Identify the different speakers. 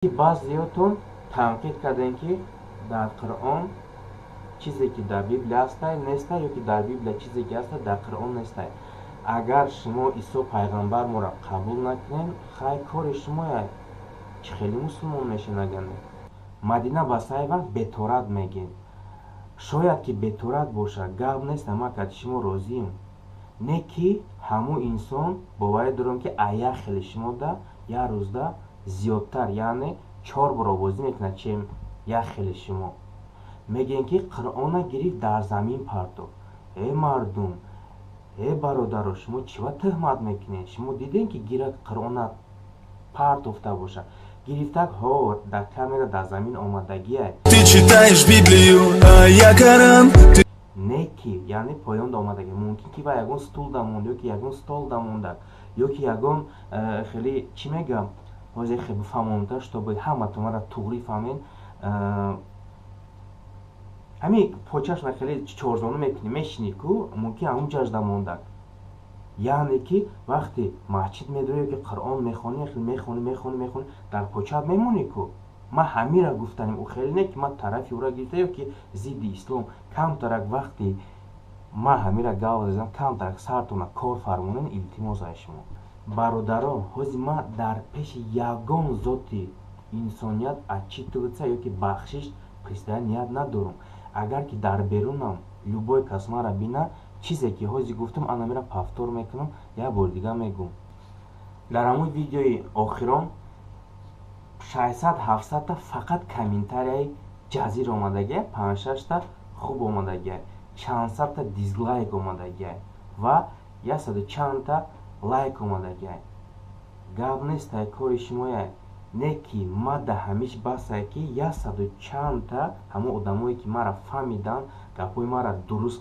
Speaker 1: Баъзеётон танқид кардем, ки дар Қуръон чизе ки дар Библия ҳастай, нестай, ё ки дар Библия чизе ки ҳастай, дар Қуръон нестай. Агар шумо Исо пайғамбар моро қабул накунед, хай, кори шумоя. Чӣ хеле мусулмон мешен, агар не? Мадина Басаева беторат мегӯед. Шояд ки беторат бошад, гап нест, ама кати шумо розием. Не ки ҳамун инсон, боварӣ дорам, ки як хеле шумода як рӯзда зиёдтар, яъне чор бор овозӣ мекунад, чем як хеле шумо. Мегӯем, ки Қуръона гирифт, дар замин партофт. Э, мардум, э, бародаро, шумо чива тӯҳмат мекунед? Шумо дидем, ки гира Қуръона партофта бошад? Гирифтак ҳо, дар камера дар замин омадагиай.
Speaker 2: Ты читаешь Библию, а я Коран. Ты
Speaker 1: Не ки, яъне поёнда омадагӣ. Мумкин ки ва ягон стул да монд, ё ки ягон стол да мондак, ё ки ягон хеле, чӣ мегӯям, ҳозир хеле бифаҳмонта, чтобы ҳаматон мара туғрӣ фаҳмед. Ҳамин почашна хеле чорзону мекунӣ, мешинӣ ку, мумкин ҳамун ҷажда мондак. Яъне ки вақте масҷид медорӣ ё ки Қуръон мехонӣ, хеле мехонӣ, мехонӣ, мехонӣ, дар почаат мемонӣ ку. Ман ҳамира гуфтанем. Ӯ хеле не ки ман тарафи ӯра гирифта ё ки зидди ислом. Камтарак вақте ман ҳамира гап зазам, камтарак сартона кор фармонен, илтимос ай шумо, бародаро. Ҳозир ман дар пеши ягон зоти инсоният отчитываться ё ки бахшиш пурсидан ният надорам. Агар ки дар берунам любой кас мара бина, чизе ки ҳозир гуфтам, анамира повтор мекунам, як бори дига мегӯм. Дар ҳамун видеои охирон 600-700-та фақат комментарияи ҷазир омадагия, панҷшашта хуб омадагия, чандсадта дизлайк омадагия ва яксаду чандта лайк омадагия. Гап нестай, кори шумоя. Не ки ма да ҳамиш басае, ки яксаду чандта ҳамон одамое ки мара фаҳмиданд, гапҳои мара дуруст.